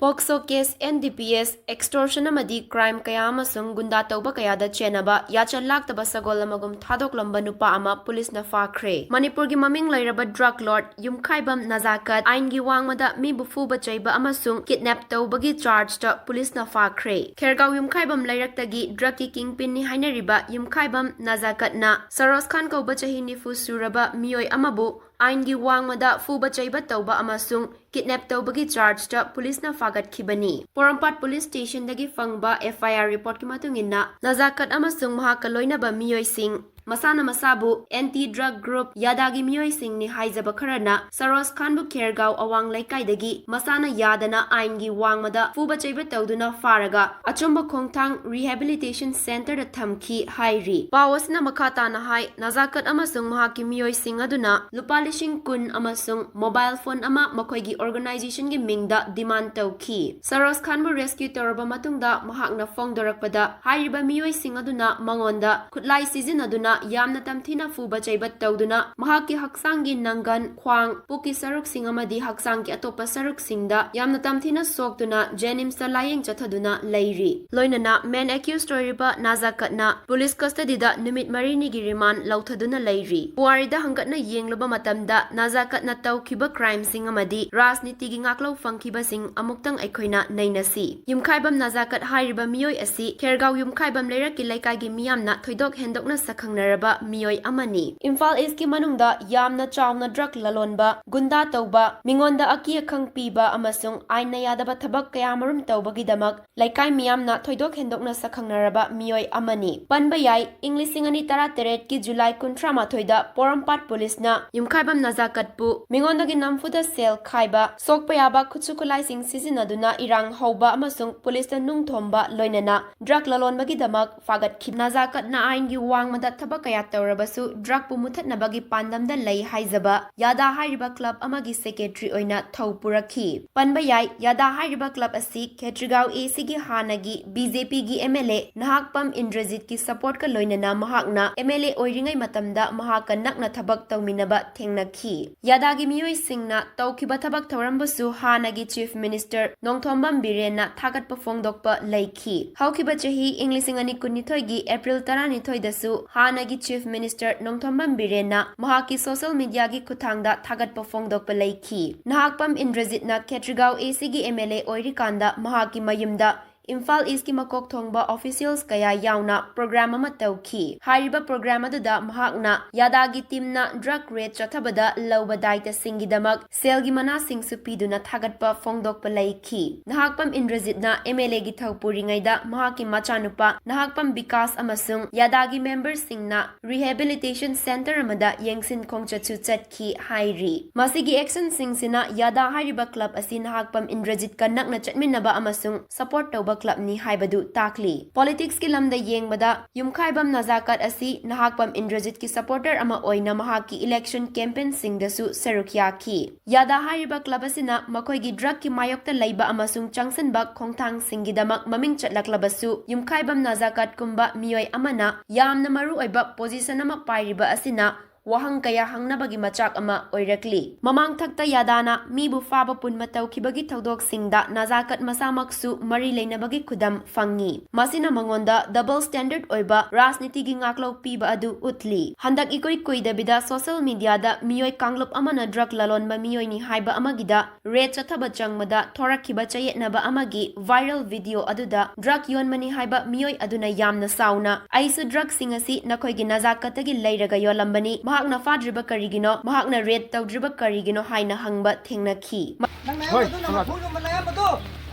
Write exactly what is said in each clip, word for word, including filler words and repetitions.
ꯄꯣꯛꯁꯣ case, N D P S, ꯑꯦꯛꯁꯇꯣꯔꯁꯟ ꯑꯃꯗꯤ crime ꯀꯌꯥ ꯑꯃꯁꯨꯡ ꯒꯨꯟꯗꯥ ꯇꯧꯕ ꯀꯌꯥꯗ ꯆꯦꯟꯅꯕ ꯌꯥꯆꯜ ꯂꯥꯛꯇꯕ ꯁꯒꯣꯜ ꯑꯃꯒꯨꯝ ꯊꯥꯗꯣꯛꯂꯝꯕ ꯅꯨꯄꯥ ꯑꯃ ꯄꯨꯂꯤꯁꯅ ꯐꯥꯈ꯭ꯔꯦ꯫ ꯃꯅꯤꯄꯨꯔꯒꯤ ꯃꯃꯤꯡ ꯂꯩꯔꯕ ꯗ꯭ꯔꯒ ꯂꯣꯔꯗ ꯌꯨꯝꯈꯥꯏꯕꯝ ꯅꯖꯥꯀꯠ ꯑꯥꯏꯟꯒꯤ ꯋꯥꯡꯃꯗ ꯃꯤꯕꯨ ꯐꯨꯕ ꯆꯩꯕ ꯑꯃꯁꯨꯡ ꯀꯤꯗꯅꯦꯞ ꯇꯧꯕꯒꯤ ꯆꯥꯔꯖꯇ ꯄꯨꯂꯤꯁꯅ ꯐꯥꯈ꯭ꯔꯦ꯫ ꯈꯦꯔꯒꯥꯎ ꯌꯨꯝꯈꯥꯏꯕꯝ ꯂꯩꯔꯛꯇꯒꯤ ꯗ꯭ꯔꯒꯀꯤ ꯀꯤꯡꯄꯤꯟꯅꯤ ꯍꯥꯏꯅꯔꯤꯕ ꯌꯨꯝꯈꯥꯏꯕꯝ ꯅꯖꯥꯀꯠꯅ ꯁꯔꯣꯖ ꯈꯥꯟ ꯀꯧꯕ ꯆꯍꯤ ꯅꯤꯐꯨ ꯁꯨꯔꯕ ꯃꯤꯑꯣꯏ ꯑꯃꯕꯨ ꯑꯥꯏꯟꯒꯤ ꯋꯥꯡꯃꯗ ꯐꯨꯕ ꯆꯩꯕ ꯇꯧꯕ ꯑꯃꯁꯨꯡ ꯀꯤꯗꯅꯦꯞ ꯇꯧꯕꯒꯤ ꯆꯥꯔꯖꯇ ꯄꯨꯂꯤꯁꯅ ꯐꯥꯒꯠꯈꯤꯕꯅꯤ꯫ ꯄꯣꯔꯣꯝꯄꯥꯠ ꯄꯨꯂꯤꯁ ꯁ꯭ꯇꯦꯁꯟꯗꯒꯤ ꯐꯪꯕ ꯑꯦꯐ ꯑꯥꯏ ꯑꯥꯔ ꯔꯤꯄꯣꯔꯠꯀꯤ ꯃꯇꯨꯡ ꯏꯟꯅ, ꯅꯖꯥꯀꯠ ꯑꯃꯁꯨꯡ ꯃꯍꯥꯛꯀ ꯂꯣꯏꯅꯕ ꯃꯤꯑꯣꯏꯁꯤꯡ ꯃꯁꯥꯅ ꯃꯁꯥꯕꯨ ꯑꯦꯟꯇꯤ ꯗ꯭ꯔꯒ ꯒ꯭ꯔꯨꯞ ꯌꯥꯗꯥꯒꯤ ꯃꯤꯑꯣꯏꯁꯤꯡꯅꯤ ꯍꯥꯏꯖꯕ ꯈꯔꯅ ꯁꯔꯣꯖ ꯈꯥꯟꯕꯨ ꯈꯦꯔꯒꯥꯎ ꯑꯋꯥꯡ ꯂꯩꯀꯥꯏꯗꯒꯤ ꯃꯁꯥꯅ ꯌꯥꯗꯅ ꯑꯥꯏꯟꯒꯤ ꯋꯥꯡꯃꯗ ꯐꯨꯕ ꯆꯩꯕ ꯇꯧꯗꯨꯅ ꯐꯥꯔꯒ ꯑꯆꯨꯝꯕ ꯈꯣꯡꯊꯥꯡ ꯔꯤꯍꯦꯕꯤꯂꯤꯇꯦꯁꯟ ꯁꯦꯟꯇꯔꯗ ꯊꯝꯈꯤ ꯍꯥꯏꯔꯤ꯫ ꯄꯥꯎ ꯑꯁꯤꯅ ꯃꯈꯥ ꯇꯥꯅ ꯍꯥꯏ, ꯅꯖꯥꯀꯠ ꯑꯃꯁꯨꯡ ꯃꯍꯥꯛꯀꯤ ꯃꯤꯑꯣꯏꯁꯤꯡ ꯑꯗꯨꯅ ꯂꯨꯄꯥ ꯂꯤꯁꯤꯡ ꯀꯨꯟ ꯑꯃꯁꯨꯡ ꯃꯣꯕꯥꯏꯜ ꯐꯣꯟ ꯑꯃ ꯃꯈꯣꯏꯒꯤ ꯑꯣꯔꯒꯅꯥꯏꯖꯦꯁꯟꯒꯤ ꯃꯤꯡꯗ ꯗꯤꯃꯥꯟꯗ ꯇꯧꯈꯤ꯫ ꯁꯔꯣꯖ ꯈꯥꯟꯕꯨ ꯔꯦꯁꯀ꯭ꯌꯨ ꯇꯧꯔꯕ ꯃꯇꯨꯡꯗ ꯃꯍꯥꯛꯅ ꯐꯣꯡꯗꯣꯔꯛꯄꯗ, ꯍꯥꯏꯔꯤꯕ ꯃꯤꯑꯣꯏꯁꯤꯡ ꯑꯗꯨꯅ ꯃꯉꯣꯟꯗ ꯈꯨꯠꯂꯥꯏ ꯁꯤꯖꯤꯟꯅꯗꯨꯅ ꯌꯥꯝꯅ ꯇꯝꯊꯤꯅ ꯐꯨꯕ ꯆꯩꯕ ꯇꯧꯗꯨꯅ ꯃꯍꯥꯛꯀꯤ ꯍꯛꯆꯥꯡꯒꯤ ꯅꯪꯒꯟ, ꯈ꯭ꯋꯥꯡ, ꯄꯨꯛꯀꯤ ꯁꯔꯨꯛꯁꯤꯡ ꯑꯃꯗꯤ ꯍꯛꯆꯥꯡꯒꯤ ꯑꯇꯣꯞꯄ ꯁꯔꯨꯛꯁꯤꯡꯗ ꯌꯥꯝꯅ ꯇꯝꯊꯤꯅ ꯁꯣꯛꯇꯨꯅ ꯖꯦꯅꯤꯝꯁꯇ ꯂꯥꯌꯦꯡ ꯆꯠꯊꯗꯨꯅ ꯂꯩꯔꯤ꯫ ꯂꯣꯏꯅꯅ ꯃꯦꯟ ꯑꯦꯀ꯭ꯌꯨꯁ ꯑꯣꯏꯔꯤꯕ ꯅꯖꯥꯀꯠꯅ ꯄꯨꯂꯤꯁ ꯀꯁꯇꯗꯤꯗ ꯅꯨꯃꯤꯠ ꯃꯔꯤꯅꯤꯒꯤ ꯔꯤꯃꯥꯟ ꯂꯧꯊꯗꯨꯅ ꯂꯩꯔꯤ꯫ ꯄꯨꯋꯥꯔꯤꯗ ꯍꯪꯒꯠꯅ ꯌꯦꯡꯂꯨꯕ ꯃꯇꯝꯗ ꯅꯖꯥꯀꯠꯅ ꯇꯧꯈꯤꯕ ꯀ꯭ꯔꯥꯏꯝꯁꯤꯡ ꯑꯃꯗꯤ ꯔꯥꯖꯅꯤꯇꯤꯒꯤ ꯉꯥꯛꯂꯧ ꯐꯪꯈꯤꯕꯁꯤꯡ ꯑꯃꯨꯛꯇꯪ ꯑꯩꯈꯣꯏꯅ ꯅꯩꯅꯁꯤ꯫ ꯌꯨꯝꯈꯥꯏꯕꯝ ꯅꯖꯥꯀꯠ ꯍꯥꯏꯔꯤꯕ ꯃꯤꯑꯣꯏ ꯑꯁꯤ ꯈꯦꯔꯒꯥꯎ ꯌꯨꯝꯈꯥꯏꯕꯝ ꯂꯩꯔꯛꯀꯤ ꯂꯩꯀꯥꯏꯒꯤ ꯃꯤꯌꯥꯝꯅ ꯊꯣꯏꯗꯣꯛ ꯍꯦꯟꯗꯣꯛꯅ ꯁꯛꯈꯪꯅꯔꯕ ꯃꯤꯑꯣꯏ ꯑꯃꯅꯤ꯫ ꯏꯝꯐꯥꯜ ꯏꯁꯀꯤ ꯃꯅꯨꯡꯗ ꯌꯥꯝꯅ ꯆꯥꯎꯅ ꯗ꯭ꯔꯒ ꯂꯂꯣꯟꯕ, ꯒꯨꯟꯗꯥ ꯇꯧꯕ, ꯃꯤꯉꯣꯟꯗ ꯑꯀꯤ ꯑꯈꯪ ꯄꯤꯕ ꯑꯃꯁꯨꯡ ꯑꯥꯏꯟꯅ ꯌꯥꯗꯕ ꯊꯕꯛ ꯀꯌꯥꯃꯔꯨꯝ ꯇꯧꯕꯒꯤꯗꯃꯛ ꯂꯩꯀꯥꯏ ꯃꯤꯌꯥꯝꯅ ꯊꯣꯏꯗꯣꯛ ꯍꯦꯟꯗꯣꯛꯅ ꯁꯛꯈꯪꯅꯔꯕ ꯃꯤꯑꯣꯏ ꯑꯃꯅꯤ꯫ ꯄꯟꯕ ꯌꯥꯏ, ꯏꯪ ꯂꯤꯁꯤꯡ ꯑꯅꯤ ꯇꯔꯥꯇꯔꯦꯠꯀꯤ ꯖꯨꯂꯥꯏ ꯀꯨꯟꯊ꯭ꯔꯥ ꯃꯥꯊꯣꯏꯗ ꯄꯣꯔꯣꯝꯄꯥꯠ ꯄꯨꯂꯤꯁꯅ ꯌꯨꯝꯈꯥꯏꯕꯝ ꯅꯖꯥꯀꯠꯄꯨ ꯃꯤꯉꯣꯟꯗꯒꯤ ꯅꯝꯐꯨꯗ ꯁꯦꯜ ꯈꯥꯏꯕ, ꯁꯣꯛꯄ ꯌꯥꯕ ꯈꯨꯠꯁꯨ ꯈꯨꯠꯂꯥꯏꯁꯤꯡ ꯁꯤꯖꯤꯟꯅꯗꯨꯅ ꯏꯔꯥꯡ ꯍꯧꯕ ꯑꯃꯁꯨꯡ ꯄꯨꯂꯤꯁꯇ ꯅꯨꯡ ꯊꯣꯝꯕ, ꯂꯣꯏꯅꯅ ꯗ꯭ꯔꯒ ꯂꯂꯣꯟꯕꯒꯤꯗꯃꯛ ꯐꯥꯒꯠꯈꯤ꯫ ꯅꯖꯥꯀꯠꯅ ꯑꯥꯏꯟꯒꯤ ꯋꯥꯡꯃꯗ ꯊꯕꯛ ꯀꯌꯥ ꯇꯧꯔꯕꯁꯨ ꯗ꯭ꯔꯒꯄꯨ ꯃꯨꯊꯠꯅꯕꯒꯤ ꯄꯥꯟꯗꯝꯗ ꯂꯩ ꯍꯥꯏꯖꯕ ꯌꯥꯗꯥ ꯍꯥꯏꯔꯤꯕ ꯀ꯭ꯂꯕ ꯑꯃꯒꯤ ꯁꯦꯀ꯭ꯔꯦꯇꯔꯤ ꯑꯣꯏꯅ ꯊꯧ ꯄꯨꯔꯛꯈꯤ꯫ ꯄꯟꯕ ꯌꯥꯏ, ꯌꯥꯗꯥ ꯍꯥꯏꯔꯤꯕ ꯀ꯭ꯂꯕ ꯑꯁꯤ ꯈꯦꯇ꯭ꯔꯤꯒꯥꯎ ꯑꯦꯁꯤꯒꯤ ꯍꯥꯟꯅꯒꯤ ꯕꯤ ꯖꯦ ꯄꯤꯒꯤ ꯑꯦꯝ ꯑꯦꯜ ꯑꯦ ꯅꯍꯥꯛꯄꯝ ꯏꯟꯗ꯭ꯔꯖꯤꯠꯀꯤ ꯁꯄꯣꯔꯠꯀ ꯂꯣꯏꯅꯅ ꯃꯍꯥꯛꯅ ꯑꯦꯝ ꯑꯦꯜ ꯑꯦ ꯑꯣꯏꯔꯤꯉꯩ ꯃꯇꯝꯗ ꯃꯍꯥꯛꯀ ꯅꯛꯅ ꯊꯕꯛ ꯇꯧꯃꯤꯟꯅꯕ ꯊꯦꯡꯅꯈꯤ꯫ ꯌꯥꯗꯥꯒꯤ ꯃꯤꯑꯣꯏꯁꯤꯡꯅ ꯇꯧꯈꯤꯕ ꯊꯕꯛ ꯊꯧꯔꯝꯕꯨꯁꯨ ꯍꯥꯟꯅꯒꯤ ꯆꯤꯐ ꯃꯤꯅꯤꯁꯇꯔ ꯅꯣꯡꯊꯣꯝꯕꯝ ꯕꯤꯔꯦꯟꯅ ꯊꯥꯒꯠꯄ ꯐꯣꯡꯗꯣꯛꯄ ꯂꯩꯈꯤ꯫ ꯍꯧꯈꯤꯕ ꯆꯍꯤ ꯏꯪ ꯂꯤꯁꯤꯡ ꯑꯅꯤ ꯀꯨꯟꯅꯤꯊꯣꯏꯒꯤ ꯑꯦꯄ꯭ꯔꯤꯜ ꯇꯔꯥꯅꯤꯊꯣꯏꯗꯁꯨ ꯍꯥꯟꯅꯒꯤ ꯆꯤꯐ ꯃꯤꯅꯤꯁꯇꯔ ꯅꯣꯡꯊꯣꯝꯕꯝ ꯕꯤꯔꯦꯟꯅ ꯃꯍꯥꯛꯀꯤ ꯁꯣꯁꯤꯌꯦꯜ ꯃꯤꯗꯤꯌꯥꯒꯤ ꯈꯨꯠꯊꯥꯡꯗ ꯊꯥꯒꯠꯄ ꯐꯣꯡꯗꯣꯛꯄ ꯂꯩꯈꯤ꯫ ꯅꯍꯥꯛꯄꯝ ꯏꯟꯗ꯭ꯔꯖꯤꯠꯅ ꯈꯦꯇ꯭ꯔꯤꯒꯥꯎ ꯑꯦꯁꯤꯒꯤ ꯑꯦꯝ ꯑꯦꯜ ꯑꯦ ꯑꯣꯏꯔꯤꯀꯥꯟꯗ ꯃꯍꯥꯛꯀꯤ ꯃꯌꯨꯝꯗ ꯏꯝꯐꯥꯜ ꯏꯁꯀꯤ ꯃꯀꯣꯛ ꯊꯣꯡꯕ ꯑꯣꯐꯤꯁꯤꯌꯦꯜꯁ ꯀꯌꯥ ꯌꯥꯎꯅ ꯄ꯭ꯔꯣꯒ꯭ꯔꯥꯝ ꯑꯃ ꯇꯧꯈꯤ꯫ ꯍꯥꯏꯔꯤꯕ ꯄ꯭ꯔꯣꯒ꯭ꯔꯥꯝ ꯑꯗꯨꯗ ꯃꯍꯥꯛꯅ ꯌꯥꯗꯥꯒꯤ ꯇꯤꯝꯅ ꯗ꯭ꯔꯒ ꯔꯦꯗ ꯆꯠꯊꯕꯗ ꯂꯧꯕ ꯗꯥꯏꯇꯁꯤꯡꯒꯤꯗꯃꯛ ꯁꯦꯜꯒꯤ ꯃꯅꯥꯁꯤꯡꯁꯨ ꯄꯤꯗꯨꯅ ꯊꯥꯒꯠꯄ ꯐꯣꯡꯗꯣꯛꯄ ꯂꯩꯈꯤ꯫ ꯅꯍꯥꯛꯄꯝ ꯏꯟꯗ꯭ꯔꯖꯤꯠꯅ ꯑꯦꯝ ꯑꯦꯜ ꯑꯦꯒꯤ ꯊꯧ ꯄꯨꯔꯤꯉꯩꯗ ꯃꯍꯥꯛꯀꯤ ꯃꯆꯥꯅꯨꯄꯥ ꯅꯍꯥꯛꯄꯝ ꯕꯤꯀꯥꯁ ꯑꯃꯁꯨꯡ ꯌꯥꯗꯥꯒꯤ ꯃꯦꯝꯕꯔꯁꯤꯡꯅ ꯔꯤꯍꯦꯕꯤꯂꯤꯇꯦꯁꯟ ꯁꯦꯟꯇꯔ ꯑꯃꯗ ꯌꯦꯡꯁꯤꯟ ꯈꯣꯡꯆꯠꯁꯨ ꯆꯠꯈꯤ ꯍꯥꯏꯔꯤ꯫ ꯃꯁꯤꯒꯤ ꯑꯦꯛꯁꯟꯁꯤꯡꯁꯤꯅ ꯌꯥꯗꯥ ꯍꯥꯏꯔꯤꯕ ꯀ꯭ꯂꯕ ꯑꯁꯤ ꯅꯍꯥꯛꯄꯝ ꯏꯟꯗ꯭ꯔꯖꯤꯠꯀ ꯅꯛꯅ ꯆꯠꯃꯤꯟꯅꯕ ꯑꯃꯁꯨꯡ ꯁꯄꯣꯔꯠ ꯇꯧꯕ ꯀ꯭ꯂꯕꯅꯤ ꯍꯥꯏꯕꯗꯨ ꯇꯥꯛꯂꯤ꯫ ꯄꯣꯂꯤꯇꯤꯛꯁꯀꯤ ꯂꯝꯗ ꯌꯦꯡꯕꯗ, ꯌꯨꯝꯈꯥꯏꯕꯝ ꯅꯖꯥꯀꯠ ꯑꯁꯤ ꯅꯍꯥꯛꯄꯝ ꯏꯟꯗ꯭ꯔꯖꯤꯠꯀꯤ ꯁꯄꯣꯔꯇꯔ ꯑꯃ ꯑꯣꯏꯅ ꯃꯍꯥꯛꯀꯤ ꯏꯂꯦꯛꯁꯟ ꯀꯦꯝꯄꯦꯟꯁꯤꯡꯗꯁꯨ ꯁꯔꯨꯛ ꯌꯥꯈꯤ꯫ ꯌꯥꯗꯥ ꯍꯥꯏꯔꯤꯕ ꯀ꯭ꯂꯕ ꯑꯁꯤꯅ ꯃꯈꯣꯏꯒꯤ ꯗ꯭ꯔꯒꯀꯤ ꯃꯥꯌꯣꯛꯇ ꯂꯩꯕ ꯑꯃꯁꯨꯡ ꯆꯪꯁꯤꯟꯕ ꯈꯣꯡꯊꯥꯡꯁꯤꯡꯒꯤꯗꯃꯛ ꯃꯃꯤꯡ ꯆꯠꯂꯛꯂꯕꯁꯨ, ꯌꯨꯝꯈꯥꯏꯕꯝ ꯅꯖꯥꯀꯠꯀꯨꯝꯕ ꯃꯤꯑꯣꯏ ꯑꯃꯅ ꯌꯥꯝꯅ ꯃꯔꯨꯑꯣꯏꯕ ꯄꯣꯖꯤꯁꯟ ꯑꯃ ꯄꯥꯏꯔꯤꯕ ꯑꯁꯤꯅ ꯋꯥꯍꯪ ꯀꯌꯥ ꯍꯪꯅꯕꯒꯤ ꯃꯆꯥꯛ ꯑꯃ ꯑꯣꯏꯔꯛꯂꯤ꯫ ꯃꯃꯥꯡꯊꯛꯇ ꯌꯥꯗꯥꯅ ꯃꯤꯕꯨ ꯐꯥꯕ ꯄꯨꯟꯕ ꯇꯧꯈꯤꯕꯒꯤ ꯊꯧꯗꯣꯛꯁꯤꯡꯗ ꯅꯖꯥꯀꯠ ꯃꯁꯥꯃꯛꯁꯨ ꯃꯔꯤ ꯂꯩꯅꯕꯒꯤ ꯈꯨꯗꯝ ꯐꯪꯉꯤ꯫ ꯃꯁꯤꯅ ꯃꯉꯣꯟꯗ ꯗꯕꯜ ꯁ꯭ꯇꯦꯟꯗꯔꯗ ꯑꯣꯏꯕ ꯔꯥꯖꯅꯤꯇꯤꯒꯤ ꯉꯥꯛꯂꯧ ꯄꯤꯕ ꯑꯗꯨ ꯎꯠꯂꯤ꯫ ꯍꯟꯗꯛ ꯏꯀꯨꯏ ꯀꯨꯏꯗꯕꯤꯗ ꯁꯣꯁꯤꯌꯦꯜ ꯃꯤꯗꯤꯌꯥꯗ ꯃꯤꯑꯣꯏ ꯀꯥꯡꯂꯨꯞ ꯑꯃꯅ ꯗ꯭ꯔꯒ ꯂꯂꯣꯟꯕ ꯃꯤꯑꯣꯏꯅꯤ ꯍꯥꯏꯕ ꯑꯃꯒꯤꯗ ꯔꯦꯗ ꯆꯠꯊꯕ ꯆꯪꯕꯗ ꯊꯣꯔꯛꯈꯤꯕ ꯆꯌꯦꯠꯅꯕ ꯑꯃꯒꯤ ꯚꯥꯏꯔꯦꯜ ꯚꯤꯗꯤꯑꯣ ꯑꯗꯨꯗ ꯗ꯭ꯔꯒ ꯌꯣꯟꯕꯅꯤ ꯍꯥꯏꯕ ꯃꯤꯑꯣꯏ ꯑꯗꯨꯅ ꯌꯥꯝꯅ ꯁꯥꯎꯅ, "ꯑꯩꯁꯨ ꯗ꯭ꯔꯒꯁꯤꯡ ꯑꯁꯤ ꯅꯈꯣꯏꯒꯤ ꯅꯖꯥꯀꯠꯇꯒꯤ ꯂꯩꯔꯒ ꯌꯣꯜꯂꯝꯕꯅꯤ꯫ ꯃꯍꯥꯛꯅ ꯐꯥꯗ꯭ꯔꯤꯕ ꯀꯔꯤꯒꯤꯅꯣ? ꯃꯍꯥꯛꯅ ꯔꯦꯗ ꯇꯧꯗ꯭ꯔꯤꯕ ꯀꯔꯤꯒꯤꯅꯣ?" ꯍꯥꯏꯅ ꯍꯪꯕ ꯊꯦꯡꯅꯈꯤ꯫ ꯅꯪ ꯍꯣꯏ, ꯅꯌꯥꯝꯕꯗꯣ, ꯅꯪ ꯍꯣꯏ꯫ ꯐꯨꯜ ꯌꯣꯟꯕ ꯅꯌꯥꯝꯕꯗꯣ,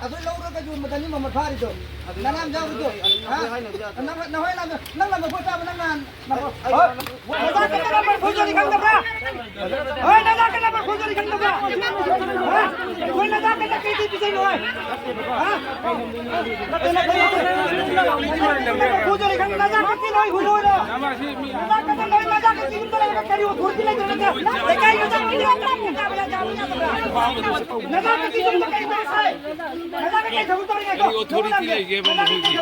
ꯑꯗꯨ ꯂꯧꯔꯒ ꯌꯣꯟꯕꯗꯅꯤ ꯃꯃꯜ ꯐꯥꯔꯤꯗꯣ꯫ ꯅꯅꯥꯝ ꯌꯥꯎꯔꯤꯗꯣ, ꯍꯥ? ꯅꯪ, ꯅꯍꯣꯏ ꯅꯥꯝꯗꯣ, ꯅꯪ ꯂꯝꯕ ꯄꯣꯠ ꯆꯥꯕ ꯅꯪ ꯅꯍꯥꯟ, ꯅꯍꯣꯏ? ꯅꯖꯥꯀꯠꯇ ꯅꯝꯕꯔ ꯐꯨꯜ ꯌꯣꯜꯂꯤ ꯈꯪꯗꯕ꯭ꯔꯥ? ꯍꯣꯏ, ꯅꯖꯥꯀꯠꯇ ꯅꯝꯕꯔ ꯐꯨꯜ ꯌꯣꯜꯂꯤ ꯈꯪꯗꯕ꯭ꯔꯥ? ꯍꯥ? ꯍꯣꯏ, ꯅꯖꯥꯀꯠꯇ ꯀꯩ ꯀꯩ ꯄꯤꯖꯩꯅꯣ, ꯍꯣꯏ? ꯅꯖꯥꯀꯠꯇꯤ ꯅꯣꯏ ꯍꯨꯏꯔꯣꯏꯔꯣ? ꯅꯖꯥꯀꯠꯇ ꯅꯣꯏ ꯅꯖꯥꯀꯠꯀꯤ ꯌꯨꯝꯗ ꯂꯩꯔꯒ ꯀꯔꯤ ꯑꯣꯊꯣꯔꯤꯇꯤ ꯂꯩꯗꯅ ꯅꯪꯅ ꯂꯩꯀꯥꯏ ꯅꯖꯥꯀꯠꯀꯤ ꯌꯨꯝꯗ ꯂꯩꯔꯒ ꯀꯔꯤ ꯑꯣꯊꯣꯔꯤꯇꯤ ꯂꯩꯒꯦꯕ ꯃꯈꯣꯏꯒꯤ?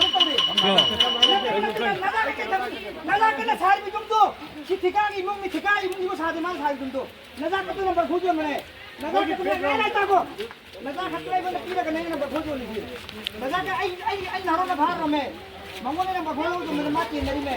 ꯅꯖꯥꯀꯠꯅ ꯁꯥꯔꯤꯕ ꯌꯨꯝꯗꯣ ꯁꯤ ꯊꯤꯀꯥꯒꯤ ꯏꯃꯨꯡꯅꯤ, ꯊꯤꯀꯥꯒꯤ ꯏꯃꯨꯡꯁꯤꯕꯨ ꯁꯥꯗꯦ ꯃꯥꯅ ꯁꯥꯔꯤꯕ ꯌꯨꯝꯗꯣ꯫ ꯅꯖꯥꯀꯠꯇꯨ ꯅꯝꯕꯔ ꯐꯣꯔ ꯌꯣꯟꯕꯅꯦ꯫ ꯅꯖꯥꯀꯠꯇꯨ ꯅꯪ ꯂꯥꯏ ꯇꯥꯒꯣ꯫ ꯅꯖꯥꯀꯠꯇꯨ ꯂꯩꯕ ꯅꯨꯄꯤꯔꯒ ꯅꯪ ꯅꯝꯕꯔ ꯐꯣꯔ ꯌꯣꯜꯂꯤꯁꯤ꯫ ꯅꯖꯥꯀꯠ ꯑꯩ, ꯑꯩ, ꯑꯩ ꯅꯍꯥꯔꯣꯟꯅ ꯐꯥꯔꯝꯃꯦ꯫ ꯃꯉꯣꯟꯗ ꯅꯝꯕꯔ ꯐꯣꯔ ꯂꯧꯗꯕꯅꯤꯅ ꯃꯥ ꯆꯦꯟꯅꯔꯤꯃꯦ꯫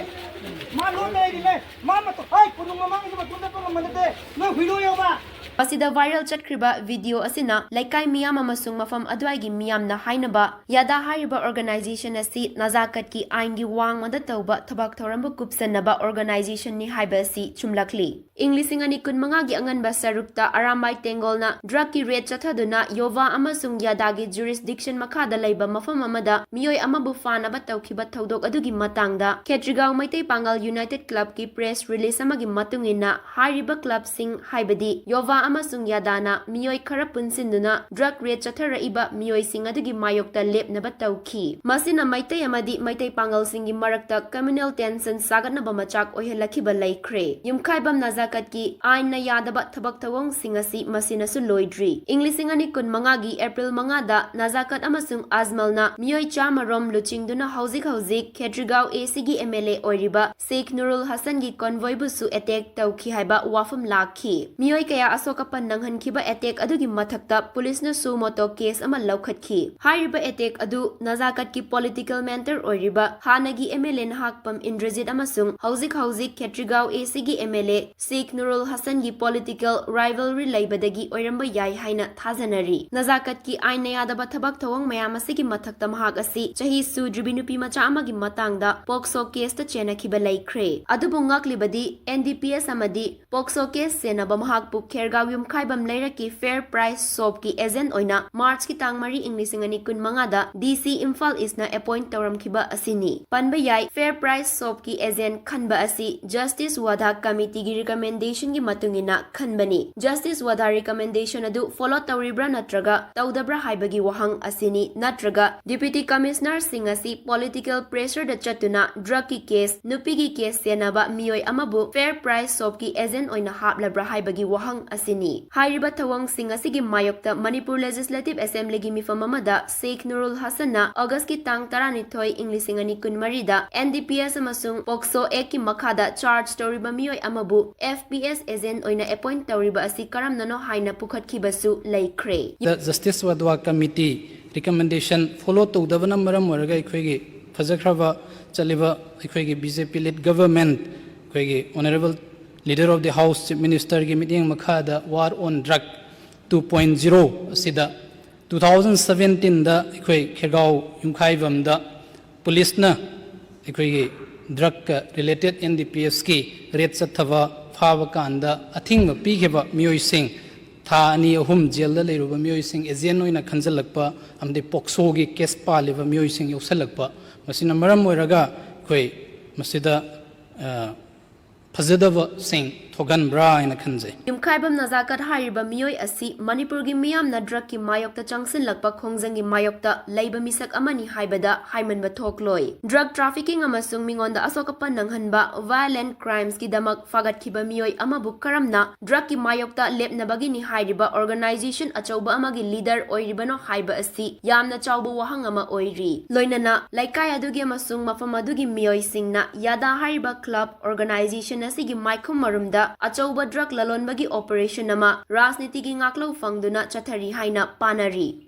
ꯃꯥ ꯂꯣꯟꯗ ꯂꯩꯔꯤꯃꯦ꯫ ꯃꯥ ꯃꯇꯣ-, ꯍꯩ, ꯀꯣꯅꯨꯡ ꯃꯃꯥꯡꯒꯤꯁꯨ ꯃꯇꯣꯟ ꯆꯠꯄ ꯉꯝꯕ ꯅꯠꯇꯦ꯫ ꯅꯣꯏ ꯍꯨꯏꯔꯣ ꯌꯧꯕ꯫ ꯃꯁꯤꯗ viral ꯆꯠꯈ꯭ꯔꯤꯕ video ꯑꯁꯤꯅ ꯂꯩꯀꯥꯏ ꯃꯤꯌꯥꯝ ꯑꯃꯁꯨꯡ ꯃꯐꯝ ꯑꯗꯨꯋꯥꯏꯒꯤ ꯃꯤꯌꯥꯝꯅ ꯍꯥꯏꯅꯕ ꯌꯥꯗꯥ ꯍꯥꯏꯔꯤꯕ organization ꯑꯁꯤ ꯅꯖꯥꯀꯠꯀꯤ ꯑꯥꯏꯟꯒꯤ ꯋꯥꯡꯃꯗ ꯇꯧꯕ ꯊꯕꯛ ꯊꯧꯔꯝꯕꯨ ꯀꯨꯞꯁꯟꯅꯕ organizationꯅꯤ ꯍꯥꯏꯕ ꯑꯁꯤ ꯆꯨꯝꯂꯛꯂꯤ꯫ ꯏꯪ ꯂꯤꯁꯤꯡ ꯑꯅꯤ ꯀꯨꯟꯃꯉꯥꯒꯤ ꯑꯉꯟꯕ ꯁꯔꯨꯛꯇ ꯑꯔꯥꯝꯕꯥꯏ ꯇꯦꯡꯒꯣꯜꯅ drugꯀꯤ raid ꯆꯠꯊꯗꯨꯅ ꯌꯣꯚꯥ ꯑꯃꯁꯨꯡ ꯌꯥꯗꯥꯒꯤ jurisdiction ꯃꯈꯥꯗ ꯂꯩꯕ ꯃꯐꯝ ꯑꯃꯗ ꯃꯤꯑꯣꯏ ꯑꯃꯕꯨ ꯐꯥꯅꯕ ꯇꯧꯈꯤꯕ ꯊꯧꯗꯣꯛ ꯑꯗꯨꯒꯤ ꯃꯇꯥꯡꯗ ꯈꯦꯇ꯭ꯔꯤꯒꯥꯎ ꯃꯩꯇꯩ ꯄꯥꯉꯜ United Clubꯀꯤ press release ꯑꯃꯒꯤ ꯃꯇꯨꯡ ꯏꯟꯅ ꯍꯥꯏꯔꯤꯕ clubꯁꯤꯡ ꯍꯥꯏꯕꯗꯤ ꯌꯣꯚꯥ ꯑꯃꯁꯨꯡ ꯌꯥꯗꯥꯅ ꯃꯤꯑꯣꯏ ꯈꯔ ꯄꯨꯟꯁꯤꯟꯗꯨꯅ drug raid ꯆꯠꯊꯔꯛꯏꯕ ꯃꯤꯑꯣꯏꯁꯤꯡ ꯑꯗꯨꯒꯤ ꯃꯥꯌꯣꯛꯇ ꯂꯦꯞꯅꯕ ꯇꯧꯈꯤ꯫ ꯃꯁꯤꯅ ꯃꯩꯇꯩ ꯑꯃꯗꯤ ꯃꯩꯇꯩ ꯄꯥꯉꯜꯁꯤꯡꯒꯤ ꯃꯔꯛꯇ communal tension ꯁꯥꯒꯠꯅꯕ ꯃꯆꯥꯛ ꯑꯣꯏꯍꯜꯂꯛꯈꯤꯕ ꯂꯩꯈ꯭ꯔꯦ꯫ ꯌꯨꯝꯈꯥꯏꯕꯝ ꯅꯖꯥꯀꯠꯀꯤ ꯑꯥꯏꯟꯅ ꯌꯥꯗꯕ ꯊꯕꯛ ꯊꯧꯑꯣꯡꯁꯤꯡ ꯑꯁꯤ ꯃꯁꯤꯅꯁꯨ ꯂꯣꯏꯗ꯭ꯔꯤ꯫ ꯏꯪ ꯂꯤꯁꯤꯡ ꯑꯅꯤ ꯀꯨꯟꯃꯉꯥꯒꯤ April ꯃꯉꯥꯗ ꯅꯖꯥꯀꯠ ꯑꯃꯁꯨꯡ ꯑꯖꯃꯜꯅ ꯃꯤꯑꯣꯏ ꯆꯥꯝꯃ ꯔꯣꯝ ꯂꯨꯆꯤꯡꯗꯨꯅ ꯍꯧꯖꯤꯛ ꯍꯧꯖꯤꯛ ꯈꯦꯇ꯭ꯔꯤꯒꯥꯎ ACꯒꯤ MLA ꯑꯣꯏꯔꯤꯕ ꯁꯦꯈ ꯅꯨꯔꯨꯜ ꯍꯁꯟꯒꯤ convoyꯕꯨꯁꯨ attack ꯇꯧꯈꯤ ꯍꯥꯏꯕ ꯋꯥꯐꯝ ꯂꯥꯛꯈꯤ꯫ ꯃꯤꯑꯣꯏ ꯀꯌꯥ ꯑꯁꯣꯛ ꯑꯄꯟ ꯅꯪꯍꯟꯈꯤꯕ attack ꯑꯗꯨꯒꯤ ꯃꯊꯛꯇ ꯄꯨꯂꯤꯁꯅ suo moto case ꯑꯃ ꯂꯧꯈꯠꯈꯤ꯫ ꯍꯥꯏꯔꯤꯕ attack ꯑꯗꯨ ꯅꯖꯥꯀꯠꯀꯤ political mentor ꯑꯣꯏꯔꯤꯕ ꯍꯥꯟꯅꯒꯤ MLA ꯅꯍꯥꯛꯄꯝ ꯏꯟꯗ꯭ꯔꯖꯤꯠ ꯑꯃꯁꯨꯡ ꯍꯧꯖꯤꯛ ꯍꯧꯖꯤꯛ ꯈꯦꯇ꯭ꯔꯤꯒꯥꯎ ACꯒꯤ MLA ꯁꯦꯈ ꯅꯨꯔꯨꯜ ꯍꯁꯟꯒꯤ political rivalry ꯂꯩꯕꯗꯒꯤ ꯑꯣꯏꯔꯝꯕ ꯌꯥꯏ ꯍꯥꯏꯅ ꯊꯥꯖꯅꯔꯤ꯫ ꯅꯖꯥꯀꯠꯀꯤ ꯑꯥꯏꯟꯅ ꯌꯥꯗꯕ ꯊꯕꯛ ꯊꯧꯑꯣꯡ ꯃꯌꯥꯝ ꯑꯁꯤꯒꯤ ꯃꯊꯛꯇ ꯃꯍꯥꯛ ꯑꯁꯤ ꯆꯍꯤ ꯁꯨꯗ꯭ꯔꯤꯕꯤ ꯅꯨꯄꯤ ꯃꯆꯥ ꯑꯃꯒꯤ ꯃꯇꯥꯡꯗ POCSO caseꯇ ꯆꯦꯟꯅꯈꯤꯕ ꯂꯩꯈ꯭ꯔꯦ꯫ ꯑꯗꯨꯕꯨ ꯉꯛꯂꯤꯕꯗꯤ NDPS ꯑꯃꯗꯤ POCSO case ꯆꯦꯟꯅꯕ ꯃꯍꯥꯛꯄꯨ ꯈꯦꯔꯒꯥꯎ ꯌꯨꯝꯈꯥꯏꯕꯝ ꯂꯩꯔꯛꯀꯤ ꯐꯦꯌꯔ ꯄ꯭ꯔꯥꯏꯁ ꯁꯣꯞꯀꯤ ꯑꯦꯖꯦꯟ ꯑꯣꯏꯅ ꯃꯥꯔꯆꯀꯤ ꯇꯥꯡ ꯃꯔꯤ, ꯏꯪ ꯂꯤꯁꯤꯡ ꯑꯅꯤ ꯀꯨꯟ ꯃꯉꯥꯗ ꯗꯤ ꯁꯤ ꯏꯝꯐꯥꯜ ꯏꯁꯅ ꯑꯦꯄꯣꯏꯟꯠ ꯇꯧꯔꯝꯈꯤꯕ ꯑꯁꯤꯅꯤ꯫ ꯄꯟꯕ ꯌꯥꯏ, ꯐꯦꯌꯔ ꯄ꯭ꯔꯥꯏꯁ ꯁꯣꯞꯀꯤ ꯑꯦꯖꯦꯟ ꯈꯟꯕ ꯑꯁꯤ ꯖꯁꯇꯤꯁ ꯋꯥꯙꯥ ꯀꯃꯤꯇꯤꯒꯤ ꯔꯤꯀꯃꯦꯟꯗꯦꯁꯟꯒꯤ ꯃꯇꯨꯡ ꯏꯟꯅ ꯈꯟꯕꯅꯤ꯫ ꯖꯁꯇꯤꯁ ꯋꯥꯙꯥ ꯔꯤꯀꯃꯦꯟꯗꯦꯁꯟ ꯑꯗꯨ ꯐꯣꯂꯣ ꯇꯧꯔꯤꯕ꯭ꯔꯥ ꯅꯠꯇ꯭ꯔꯒ ꯇꯧꯗꯕ꯭ꯔꯥ ꯍꯥꯏꯕꯒꯤ ꯋꯥꯍꯪ ꯑꯁꯤꯅꯤ, ꯅꯠꯇ꯭ꯔꯒ ꯗꯤꯄ꯭ꯌꯨꯇꯤ ꯀꯃꯤꯁꯅꯔꯁꯤꯡ ꯑꯁꯤ ꯄꯣꯂꯤꯇꯤꯀꯦꯜ ꯄ꯭ꯔꯦꯁꯔꯗ ꯆꯠꯇꯨꯅ ꯗ꯭ꯔꯒꯀꯤ ꯀꯦꯁ, ꯅꯨꯄꯤꯒꯤ ꯀꯦꯁ ꯁꯦꯟꯅꯕ ꯃꯤꯑꯣꯏ ꯑꯃꯕꯨ ꯐꯦꯌꯔ ꯄ꯭ꯔꯥꯏꯁ ꯁꯣꯞꯀꯤ ꯑꯦꯖꯦꯟ ꯑꯣꯏꯅ ꯍꯥꯞꯂꯕ꯭ꯔꯥ ꯍꯥꯏꯕꯒꯤ ꯋꯥꯍꯪ ꯑꯁꯤꯅꯤ꯫ ꯍꯥꯏꯔꯤꯕ ꯊꯧꯑꯣꯡꯁꯤꯡ ꯑꯁꯤꯒꯤ ꯃꯥꯌꯣꯛꯇ ꯃꯅꯤꯄꯨꯔ ꯂꯦꯖꯤꯁꯂꯦꯇꯤꯚ ꯑꯦꯁꯦꯝꯕ꯭ꯂꯤꯒꯤ ꯃꯤꯐꯝ ꯑꯃꯗ ꯁꯦꯈ ꯅꯨꯔꯨꯜ ꯍꯁꯟꯅ ꯑꯣꯒꯁꯀꯤ ꯇꯥꯡ ꯇꯔꯥꯅꯤꯊꯣꯏ, ꯏꯪ ꯂꯤꯁꯤꯡ ꯑꯅꯤ ꯀꯨꯟꯃꯔꯤꯗ ꯑꯦꯟ ꯗꯤ ꯄꯤ ꯑꯦꯁ ꯑꯃꯁꯨꯡ ꯄꯣꯛꯁꯣ ꯑꯦꯛꯀꯤ ꯃꯈꯥꯗ ꯆꯥꯔꯖ ꯇꯧꯔꯤꯕ ꯃꯤꯑꯣꯏ ꯑꯃꯕꯨ ꯑꯦꯐ ꯄꯤ ꯑꯦꯁ ꯑꯦꯖꯦꯟ ꯑꯣꯏꯅ ꯑꯦꯄꯣꯏꯟꯠ ꯇꯧꯔꯤꯕ ꯑꯁꯤ ꯀꯔꯝꯅꯅꯣ ꯍꯥꯏꯅ ꯄꯨꯈꯠꯈꯤꯕꯁꯨ ꯂꯩꯈ꯭ꯔꯦ꯫ The Justice Wadhwa Committee recommendation follow ꯇꯧꯗꯕꯅ ꯃꯔꯝ ꯑꯣꯏꯔꯒ ꯑꯩꯈꯣꯏꯒꯤ ꯐꯖꯈ꯭ꯔꯕ ꯆꯠꯂꯤꯕ ꯑꯩꯈꯣꯏꯒꯤ B J P led government, ꯑꯩꯈꯣꯏꯒꯤ Honourable Leader of the House, Chief Ministerꯒꯤ ꯃꯤꯠꯌꯦꯡ ꯃꯈꯥꯗ War on Drug two point zero ꯑꯁꯤꯗ two thousand seventeenꯗ ꯑꯩꯈꯣꯏ ꯈꯦꯔꯒꯥꯎ ꯌꯨꯝꯈꯥꯏꯕꯝꯗ ꯄꯨꯂꯤꯁꯅ ꯑꯩꯈꯣꯏꯒꯤ ꯗ꯭ꯔꯒꯀ ꯔꯤꯂꯦꯇꯦꯗ N D P Sꯀꯤ ꯔꯦꯗ ꯆꯠꯊꯕ ꯐꯥꯕ ꯀꯥꯟꯗ ꯑꯊꯤꯡꯕ ꯄꯤꯈꯤꯕ ꯃꯤꯑꯣꯏꯁꯤꯡ, ꯊꯥ ꯑꯅꯤ ꯑꯍꯨꯝ ꯖꯦꯜꯗ ꯂꯩꯔꯨꯕ ꯃꯤꯑꯣꯏꯁꯤꯡ ꯑꯦꯖꯦꯟ ꯑꯣꯏꯅ ꯈꯟꯖꯤꯜꯂꯛꯄ ꯑꯃꯗꯤ ꯄꯣꯛꯁꯣꯒꯤ ꯀꯦꯁ ꯄꯥꯜꯂꯤꯕ ꯃꯤꯑꯣꯏꯁꯤꯡ ꯌꯥꯎꯁꯜꯂꯛꯄ, ꯃꯁꯤꯅ ꯃꯔꯝ ꯑꯣꯏꯔꯒ ꯑꯩꯈꯣꯏ ꯃꯁꯤꯗ, ꯑ, ꯐꯖꯗꯕꯁꯤꯡ ꯊꯣꯛꯍꯟꯕ꯭ꯔꯥ ꯍꯥꯏꯅ ꯈꯟꯖꯩ꯫ ꯌꯨꯝꯈꯥꯏꯕꯝ ꯅꯖꯥꯀꯠ ꯍꯥꯏꯔꯤꯕ ꯃꯤꯑꯣꯏ ꯑꯁꯤ ꯃꯅꯤꯄꯨꯔꯒꯤ ꯃꯤꯌꯥꯝꯅ ꯗ꯭ꯔꯒꯀꯤ ꯃꯥꯌꯣꯛꯇ ꯆꯪꯁꯤꯜꯂꯛꯄ ꯈꯣꯡꯖꯪꯒꯤ ꯃꯥꯌꯣꯛꯇ ꯂꯩꯕ ꯃꯤꯁꯛ ꯑꯃꯅꯤ ꯍꯥꯏꯕꯗ ꯍꯥꯏꯃꯟꯕ ꯊꯣꯛꯂꯣꯏ꯫ ꯗ꯭ꯔꯒ ꯇ꯭ꯔꯥꯐꯤꯀꯤꯡ ꯑꯃꯁꯨꯡ ꯃꯤꯉꯣꯟꯗ ꯑꯁꯣꯛ ꯑꯄꯟ ꯅꯪꯍꯟꯕ, violent crimesꯀꯤꯗꯃꯛ ꯐꯥꯒꯠꯈꯤꯕ ꯃꯤꯑꯣꯏ ꯑꯃꯕꯨ ꯀꯔꯝꯅ ꯗ꯭ꯔꯒꯀꯤ ꯃꯥꯌꯣꯛꯇ ꯂꯦꯞꯅꯕꯒꯤꯅꯤ ꯍꯥꯏꯔꯤꯕ organization ꯑꯆꯧꯕ ꯑꯃꯒꯤ leader ꯑꯣꯏꯔꯤꯕꯅꯣ ꯍꯥꯏꯕ ꯑꯁꯤ ꯌꯥꯝꯅ ꯆꯥꯎꯕ ꯋꯥꯍꯪ ꯑꯃ ꯑꯣꯏꯔꯤ꯫ ꯂꯣꯏꯅꯅ ꯂꯩꯀꯥꯏ ꯑꯗꯨꯒꯤ ꯑꯃꯁꯨꯡ ꯃꯐꯝ ꯑꯗꯨꯒꯤ ꯃꯤꯑꯣꯏꯁꯤꯡꯅ ꯌꯥꯗꯥ ꯍꯥꯏꯔꯤꯕ club organization ꯑꯁꯤꯒꯤ ꯃꯥꯏꯈꯨꯝ ꯃꯔꯨꯝꯗ ꯑꯆꯧꯕ ꯗ꯭ꯔꯒ ꯂꯂꯣꯟꯕꯒꯤ operation ꯑꯃ ꯔꯥꯖꯅꯤꯇꯤꯒꯤ ꯉꯥꯛꯂꯧ ꯐꯪꯗꯨꯅ ꯆꯠꯊꯔꯤ ꯍꯥꯏꯅ ꯄꯥꯅꯔꯤ꯫